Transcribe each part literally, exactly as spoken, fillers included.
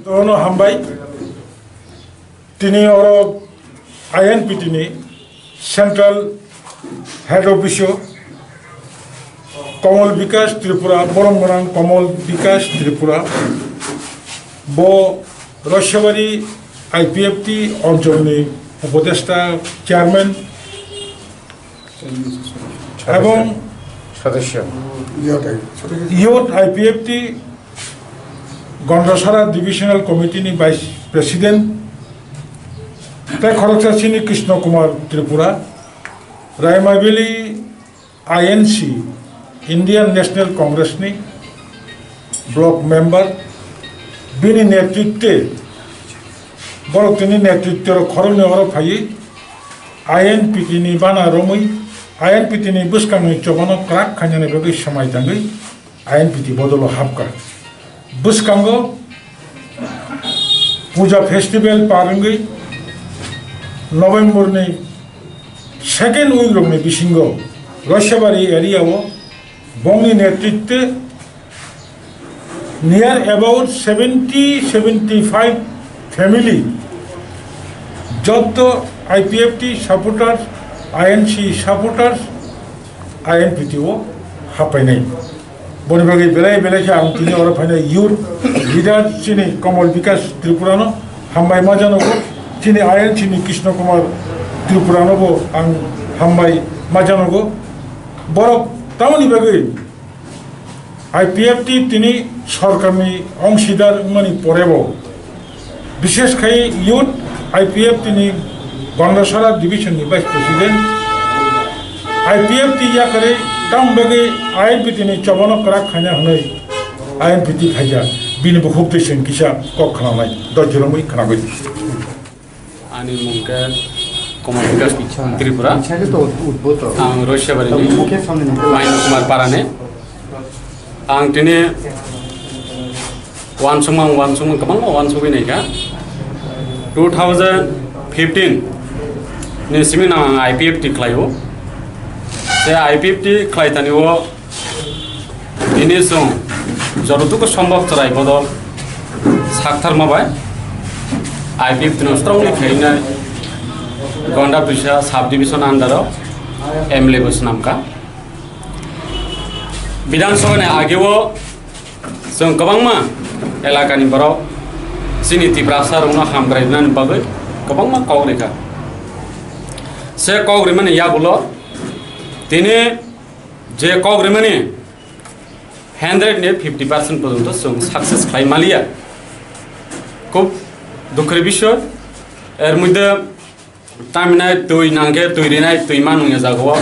Tono hambai. Tini oro I N P T ni Central Head Office o Komol Bikash Tripura, borom gwnang Komol Bikash Tripura, bo Roisabari I P F T oncholni upodesta chairman, এবং সদস্য। Youth I P F T Gondasara Divisional Committee ni Vice President, tei khoroksa chini Krishna Kumar Tripura, Raima Valley I N C, Indian National Congress ni block member, bini netritwe, borok tini netritwe rok khoroknwi oro phaiwi I N P T ni bana romwi, I N P T ni bwskangni chobano kwrak khainani bagwi swmai tangwi I N P T bodolo hapkha. Bwskango Puja Festival par wngwi November ni second week rokni bisingo Roisabari area o bongni netritwe near about seventy, seventy-five family, jotto I P F T supporters, I N C supporters, I N P T o hapainai. Boni bagwi belai belai khe ang tini oro phainai youth leader chini Komol Bikash Tripura no hambai ma janogo, chini I N C ni Krishna Kumar Tripura no bo ang hambai ma janogo. Borok tamoni bagwi I P F T tini sorkarni ongsidar wngmani porebo, bishesh khai youth I P F T ni Gondasara division ni vice president, I P F T yakarwi tamo bagwi I N P T ni chobano kwrak khaina hwnwi I N P T phaijak, bini bukhuk twi chwng kisa kok khwnanai, dojromwi khwnagwi. Ani mung khe Komol Bikash Tripura. Ang Roisabari ni Maino Kumar Parani. Ang tini wansukmang, wansukmang kwbangma wansugwi naikha. Two thousand fifteen ni simi no ang I P F T khlaio. Tei I P F T khlai tani o Tini chwng jototogo sombok chwrai bodol saktharma bai I P F T no strongly khainai Gonda Tuisa sub division under o M L A bo swnamkha. Bidhan Sabha ni ageo chwng kwbangma elakani borok chini Tiprasa rokno hamkrainani bagwi kwbangma kok rikha. Se kok rimani yagulo tini je kok rimani hundred ni fifty percent porjonto chwng success khlai maliya. Khub dukhor bisoy. Er moddhe taminai twi nangkhe twi rinai, twi ma nungya jagao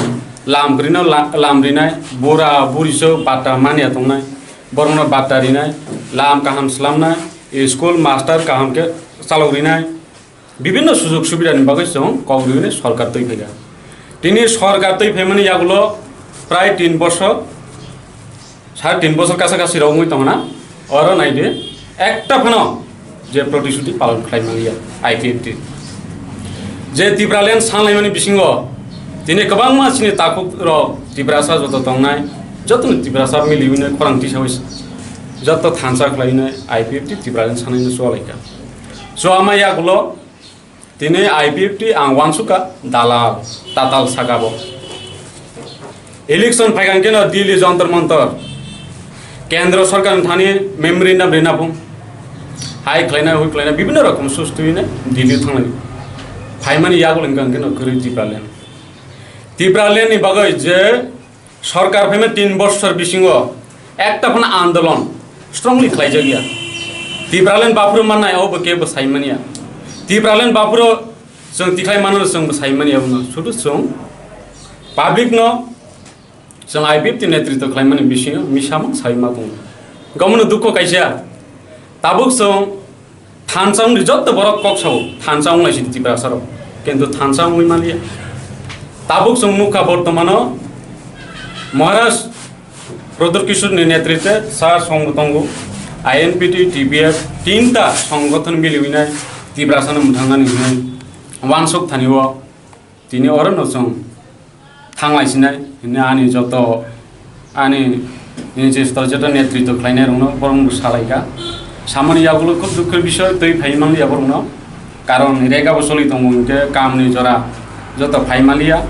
lam kwrwino la-, lam rinai, bura buri so batta manya tongnai, borokno batta rinai, lam kaham slamnai, school master kaham khe chalok rinai. Bibhinno sujog subidani bagwi chwng kok rwini sorkar twi phaikha. Tini sorkar twi phaimani yagulo prai tin bosor, sare tin bosor kasa kasi rok wngwi tongna. Oro naidi, ekta phano je protisuti palon khlai manliya I P F T. Je Tipraland sanlaimani bisingo tini kwbangma chini takhuk rok Tiprasa joto tongnai, joto ni Tiprasa miliwino khorang tisawi joto thansa khlainai I P F T Tipraland sanlaino cholaikha. Chuama yagulo tini I P F T ang wansukha dalal, tatal saka bo. Election phaikang keno Delhi Jantar Mantar, Kendra Sarkar ni thani memorandum rina phung. Hai khlaina, hui khlaina, bibhinno rokom sustui ne Delhi thanglai. Phaimani yagulo hwnkha keno kwrwi Tipraland. Tipraland ni bagwi je Sorkar phaima tin bosor bisingo ekta phano andolon strongly khlaijak ya. Tipraland baphuru mannai abo kebo sai manya. Tipraland baphuru chwng tikhlai mano chwngbo sai manya abono. Sudu chwng public no chwng I P F T netritw khlaimani bisingo misamung sai ma tongo. Gomno dukho kaisa. Tabuk chwng thansa wngdi jotto borok kok sao, thansa wnglaisidi Tiprasa rok, kintu thansa wngwi manliya. Tabuk chwng nukha bortomano Maharaj Pradyut Kishore ni netritwe sa song tongo, I N P T, T P F, tinta songgothon miliwinai Tiprasano mwthangnani hinwi wansuk thani o. Tini oro no chwng thanglai sinai hwnwi ani joto ani, ani je joto netritw khlainai rokno borok no salaikha. Samani yagulo khub dukher bishoy, twi phai manliya borokno. Karon rega bo choli tongo, hinkhe kamni jora joto phai manliya.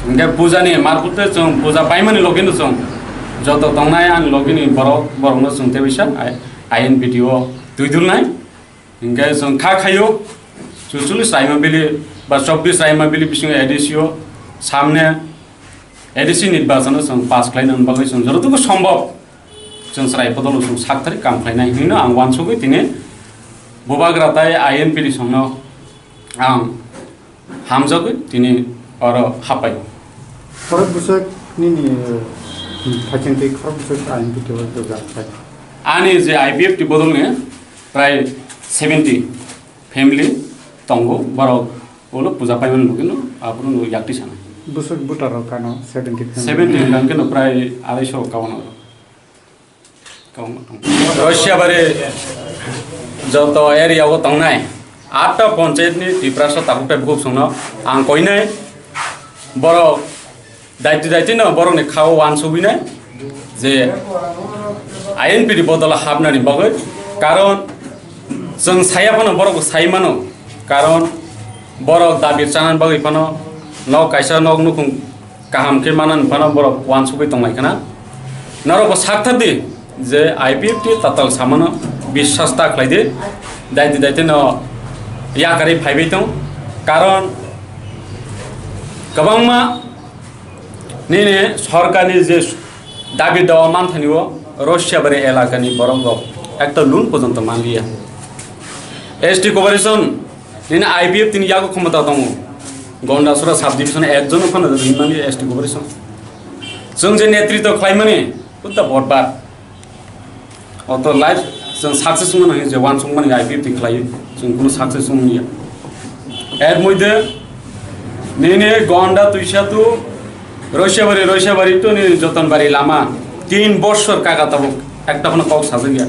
Hinkhe puja ni marphutte chwng puja paimani logino chwng joto tongnai ani logini borok, borokno chwng tei bisa I N P T o twi dulnai. Hinkhe chwng kha khaio, chuchuli chwraima bili ba chobbish chwraima bili bisingo A D C o samne A D C nirbachono chwng pass khlaina bagwi chwng jototogo sombhob chwng chwrai bodolo chwng sakthari kam khlainai hinwi ang uansugwi tini bubagra tai I N P T songno ang hamjagwi tini oro hapai. Khorok bwswk nini, eh, phaikhen tei khorok bwswk I N P T o jwk jak phai? Ani je I P F T bodolni prai seventy family tongo, borok ulo puja paimani logino aphuru no yakti sana. Bwswk voter rok kano seventy family? Seventy hwnkhe no prai araiso kawan oro. Russia bari joto area o tongnai atta panchayat ni Tiprasa tabuk tai bukhuk songno ang koinai borok daiti daiti no borok ni khao uansugwinai je I N P T bodol hapnani bagwi, karon chwng saya phano borok bo sai mano, karon borok dabi chanani bagwi phano nok kaisa nok nukhung kaham khe manani phano borok uansugwi tonglai khna. Norok bo sakthar di je I P F T tatal samano biswas ta khlai di, daiti daiti no yakarwi phaibai tong, karon kwbangma nini sorkarni je dabi dawa manthani o Russia bari elakani borok rok ekta loan porjonto manliya. S T cooperation nini I P F T ni yago khomota tongo, Gondasura sub division ekjon phano rinmani S T cooperation. Chwng je netritw khlaimani, kutta botbar. Oto life chwng success wngmani je uansukmani I P F T khlai, chwng kuno success wngya. Er moidhe nini Gonda Tuisatu Roisabari, Roisabari to nini Jotonbari lama tin bossor kaka tabuk ekta phano kok sajakya.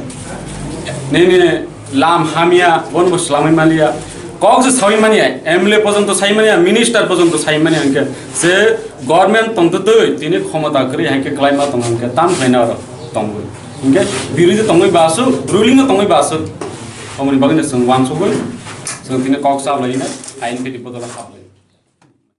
Nini lam hamya, bon bo swlamwi maliya. Kok se sawi manya, M L A porjonto sai manya, minister porjonto sai manya, hinkhe se government tongtwtwi tini khomota kwrwi hinkhe kwlaima tong hinkhe tam khlaina oro tongwi. Hinkhe birodhi tongwi basu, ruling no tongwi basu. Omoni bagwino chwng uansugwi chwng tini kok chaplaina, I N P T bodol haplai.